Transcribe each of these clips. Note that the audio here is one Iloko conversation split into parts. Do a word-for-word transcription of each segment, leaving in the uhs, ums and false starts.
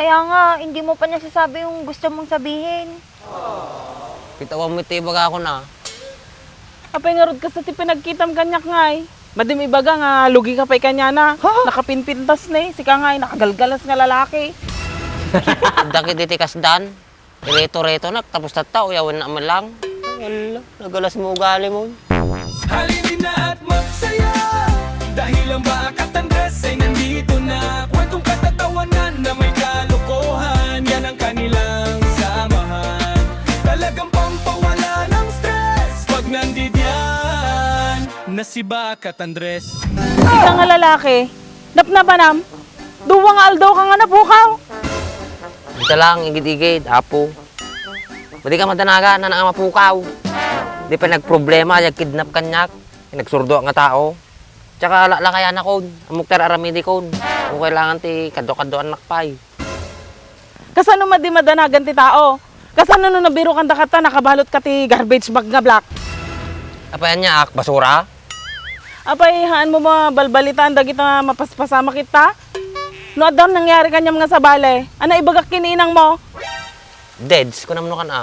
Kaya nga, hindi mo pa nasasabi yung gusto mong sabihin. Kita mo ti ibagakon a. Apay ngarud kasta ti pinagkitam kaniak ngay? Madim ibaga nga lugi ka pay kaniana. Ha? Nakapinpintas ni, sika ngay, nakagalgalas nga lalaki. Dakit iti kasdan. Ireto-retonak, tapos tatta, uyawennak met lang. Ala, nagalas mo ugali mo. Halina't magsaya, dahil ang Baak at Andres ay nandito na. Kwentong katatawanan na may kalokohan, yan ang kanilang samahan. Talagang pampawala ng stress pag nandidiyan na si Baak at Andres. Sika nga lalaki, napnapanam? Dua nga aldaw ka nga napukaw. Dita lang, igid-igid, apo. Madi ka madanagan, nana nga mapukaw. Di pay nagproblema, yagkidnap kaniak. Nagsurdo nga tao. Tsaka la-, lakayan akon, ammok ti ar-aramidikon. Kung kailangan ti kadwa-kadwaannak pay. Kasano madi madanagan ti tao? Kasano no nabirokan dakatta, nakabalot ka ti garbage bag nga black? Apay aniaak, basura? Apay, haan mo mabalbalitaan dagita mapaspasamak ita? No adda nangyari kaniam nga sabali, ania ibagak ken ni inang mo? Deds, kunam no kan a.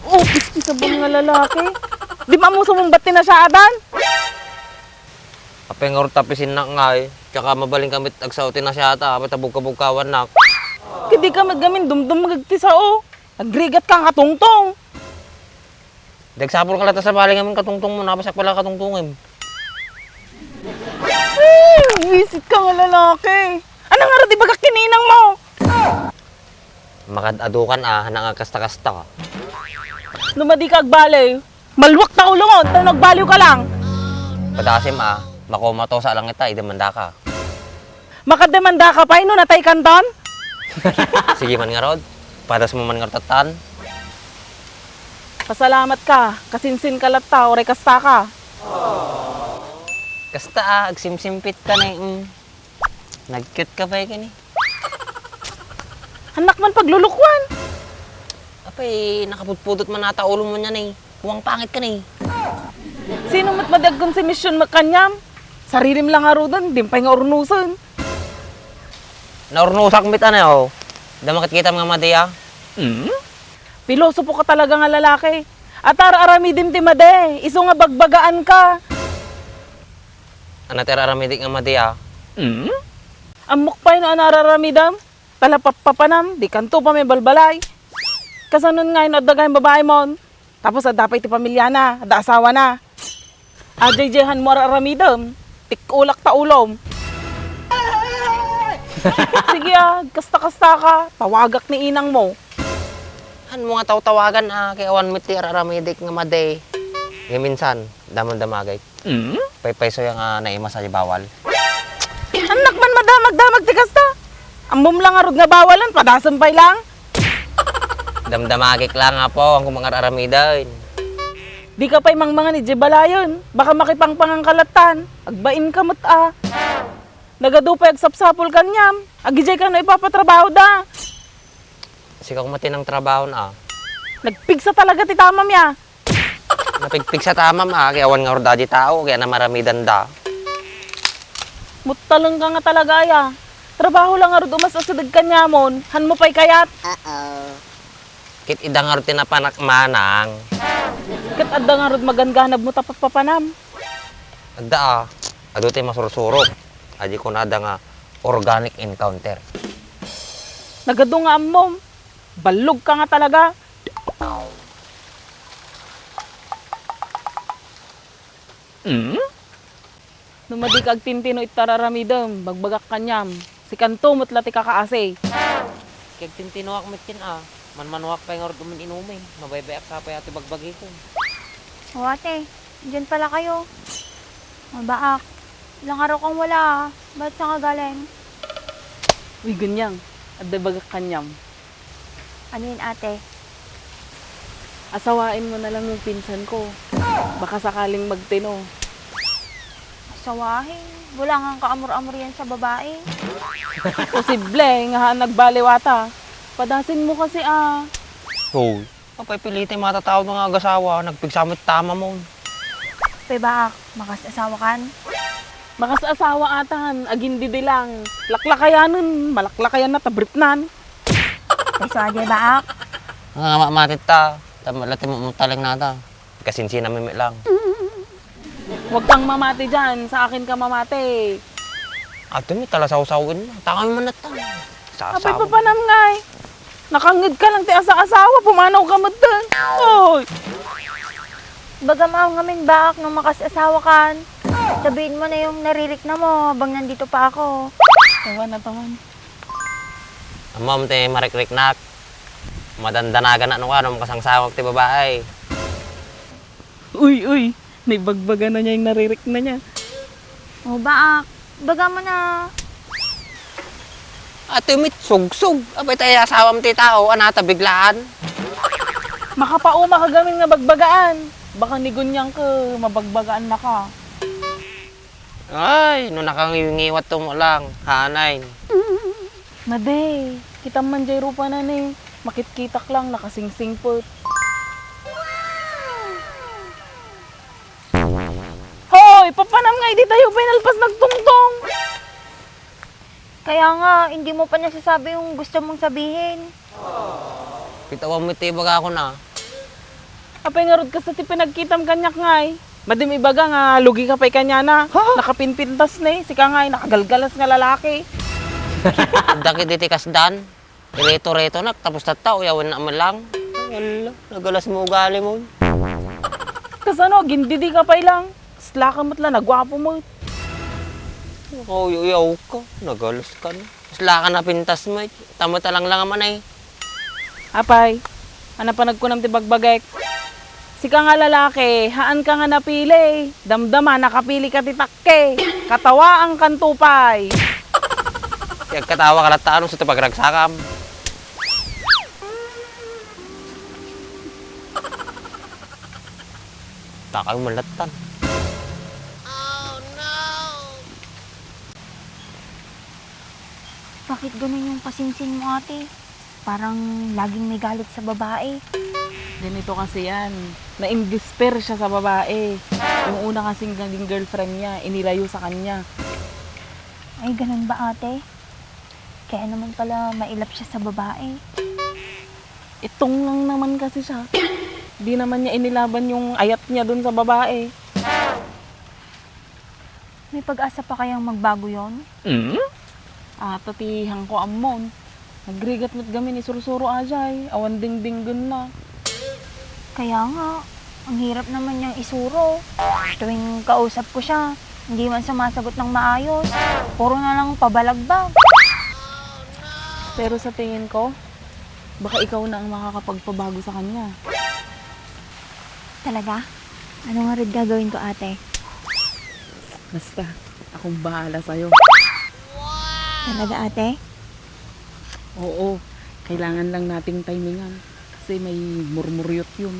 Oh, pisti sabon nga lalaki. Di ba mo sumumbat ti nasiaatan? Apay ngarud ta pisinnak ngay, tsaka mabalin kami agsao ti nasiaata, apay ta bugka-bugkawannak. Kadi ka met gamin dumdum agti sao. Agrigat ka nga tungtong. Dagsapul ka latta sabali ngamin katungtong mo, napasak pala katungtongem. Ay, wisit ka nga lalaki. Ania ngarud ibagak ken ni inang mo? Makad-adukan a, haan nga kasta-kasta. No madi ka agbaliw, malwak ta ulo mo, ta nagbaliw ka lang. Padasem a, makomato sa lang ita, idemandaka. Makademandaka pay no natay kanton? Sige man ngarud, padas mo man ngarud tattan. Pasalamat ka, kasinsin ka latta, uray kasta ka. Kasta a, agsimsimpit ka na, mm. Nag-cute ka pay kani. Annak man paglulukwan. Apay, nakaputpudot man ata ulo mo niyan eh. Muang pangit ka ni. Sino met madi agkonsumisyon met kaniam? Saririm lang ngaruden, dim pay nga urnusen. Naurnusak met ania, oh. Adda makitkitam nga madi a. Hmm? Pilosopo ka talaga nga lalaki. At ar-aramidem ti madi, isu nga bagbagaan ka. Ania ti ar-aramidik nga madi a? Hmm? Ammok pay no ania ar-aramidem. Talapappapanam, di kanto pay mabalbalay. Kasanon ngay no adda gayam babaemon? Tapos adda pay ti pamiliana, adda asawana. Ajay-jay han mo ar-aramidem, tikkulak ta ulom. Sige a, kasta-kasta ka, tawagak ni inang mo. Han mo nga tawtawagan a, kay awan met ti ar-aramidik nga madi. Nga minsan, damdamagay. Hmm? Paypayso ya nga naimas a di bawal. Annak man madamag-damag ti kasta. Ammom lang ngarud nga bawalen, padasem pay lang. Damdamagik lang, apo, ang kumangar-aramiden. Di ka pay mangmangan idiay balayen. Baka makipangpangan ka lattan. Agbain ka met a. Nagadu pay agsapsapul kaniam. Agijay ka no ipapatrabaho da. Sika koma ti nangtrabaho na. Nagpigsa talaga ti tamam ya. Napigpigsa tamam a, kay awan ngarud a di tao, kay ania maramidanda. Muttaleng ka nga talaga aya. Trabaho lang ngarud umas asideg kaniamon, han mo pay kayat. Ket ida ngarud ti napanak manang. Ket adda ngarud magangganab mo ta papapanam. Adda a, adu ti masursurok. Adi kunada nga organic encounter. Nagadu nga ammom. Ballog ka nga talaga. Hmm? No madi ka agtintino iti ar-aramidem, bagbagak kaniam. Sikanto met la ti kakaasi. Ket agtintinoak met ken a, manmanuak pay ngarud umin-inumen. Mabaybayak sa pay a ti bagbagikon. O ate, diyan pala kayo. Mabaak. Ilang araw kang wala a. Ba't sa nga galing? Uy, Gunyang, adda bagak kaniam. Ano yun, ate? Asawain mo na lang yung pinsan ko. Baka sakaling magtino. Asawahin? Wala nga kaamor-amor yan sa babae. Posible, nga haan nagbaliw ata. Padasin mo kasi, ah. Hoy, apay pilitay matataud nga agasawa, nagpigsa met tamamon. Pay baak, makas asawa kan? Makaasawa atan, agindidi lang. Laklakayanen, malaklakayan na, ta brief nan. Tay, suagen, baak. Nga mamati ta, tama la ti mumutaling nata. Kasinsinami met lang. Huwag kang mamati diyan, sa akin ka mamati. Ato met, tala sawsawin na. Takam man natan. Apay, sasaw. Papanam ngay. Nakangngeg ka lang ti asa-asawa, pumanaw ka met dun. Oy! Ibagam ngamin, baak, no makaasawa kan. Sabiin mo na yung naririkna mo habang nandito pa ako. Tawa na tawa na. Ammom ti marikriknak. Madandanagan na no, no makasangsawak ti babae. Uy, uy, naibagbaga na niya yung naririkna niya. O, baak, ibaga mo na. Ato met, sugsog. Apay, tay asawam ti tao, anata biglaan. Makapauma ka gamin nga bagbagaan. Baka ni Gunyang ka, mabagbagaan na ka. Ay, no nakangiwngiwat to mo lang, hanay. Madi, kitam man jay rupanan eh. Makitkitak lang, nakasingsingpet. Hoy, papanam ngay ditayo pinalpas nagtungtong? Kaya nga, hindi mo pa nasasabi yung gusto mong sabihin. Kitam met ti ibaga ko na. Apay ngarud kasta ti pinagkitam kaniak ngay. Madim ibaga nga lugi ka pay kaniana. Ha? Nakapinpintas ne, sika ngay, nakagalgalas nga lalaki. Dakit diti kasdan. Ireto-retonak, tapos tatta, uyawen na man lang. Ala, nagalas mo ugali mo. Kasano, gindidi ka pay lang. Kasla ka met la, naguapo met. Nakauyaw ka, nagalas ka na. Kasla ka napintas met. Tama talang lang man ay. Apay, ano pa nagkunam ti bagbagek? Sika nga lalaki, haan ka nga napili. Damdama, nakapili ka ti takke. Katawaan kan tupay. Ti agkatawa ka latta, ano sa ti pagragsakam? Takay malattan. Bakit ganun yung pasinsin mo, ate? Parang laging may galit sa babae. Ganito kasi yan. Na-indespair siya sa babae. Yung una kasing naging girlfriend niya, inilayo sa kanya. Ay, ganun ba, ate? Kaya naman pala mailap siya sa babae. Itong lang naman kasi siya. Di naman niya inilaban yung ayat niya dun sa babae. May pag-asa pa kayang magbago yon? Mm? Ata ti hangko ammon. Nagrigat met gamin isursuro ajay, awan dingdinggen na. Kaya nga, ang hirap naman niyang isuro. Tuwing kausap ko siya, hindi man sumasagot ng maayos. Puro na lang pabalagbag. Pero sa tingin ko, baka ikaw na ang makakapagpabago sa kanya. Talaga? Ano nga rin gagawin ko, ate? Basta, akong bahala sa'yo. Talaga, ate? Oo, kailangan lang nating timingan. Kasi may murmuryot yun.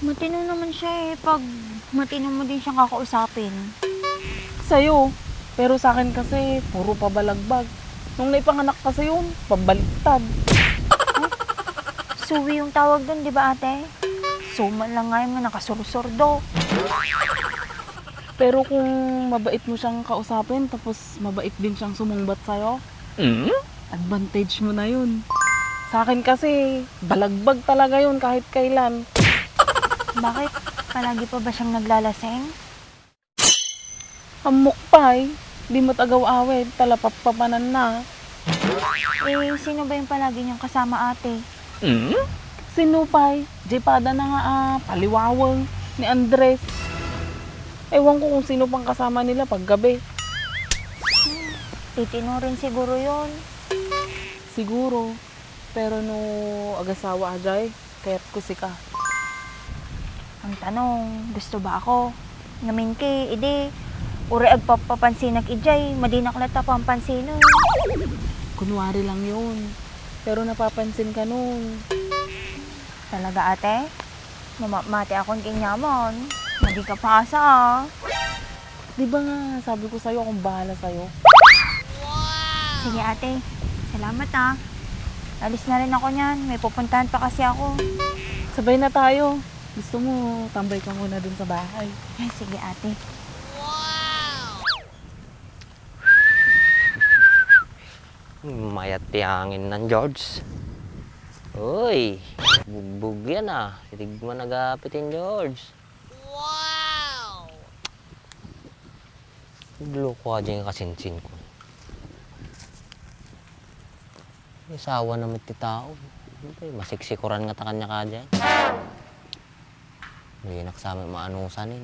Matino naman siya eh, pag matino mo din siyang kakausapin. Sa'yo, pero sa akin kasi, puro pabalagbag. Nung naipanganak kasi yun, pabaliktad. Suwi yung tawag dun, di ba, ate? Suman lang ngayon nga nakasursurdo. Pero kung mabait mo siyang kausapin, tapos mabait din siyang sumungbat sa'yo, mm? Advantage mo na yun. Sa akin kasi, balagbag talaga yun kahit kailan. Bakit? Palagi pa ba siyang naglalasing? Ammok pay, di met agaw-awid, ta lapappapanan na. Eh, sino ba yung palagi niyang kasama, ate? Hmm? Sino pay? Jay pada na nga, ah, paliwaweng ni Andres. Ewan ko kung sino pang kasama nila paggabi. Hmm, titino rin siguro yun. Siguro. Pero no agasawa ka jay, kayat ko sika. Ang tanong, gusto ba ako? Ngamin ki, idi, uray agpapapansinak idiay, madinak latta pampansinen. Kunwari lang yun. Pero napapansin ka nun. Talaga, ate? Mamamati akon ken yaman. Madi ka pasa, ah. Di ba nga, sabi ko sa'yo, akong bahala sa'yo. Sige, ate. Salamat, ah. Alis na rin ako niyan. May pupuntahan pa kasi ako. Sabay na tayo. Gusto mo, tambay ka muna dun sa bahay? Ay, sige, ate. Mayat ti hangin nan, George. Uy, bugbog yan, ah. Sitig man nagapitin, George. Wow! Nagloko a diay nga kasinsin ko. May asawa na met ti tao. Ano ba, masiksikuran ngata kaniak a diay. Dinak sa met maanusan, eh.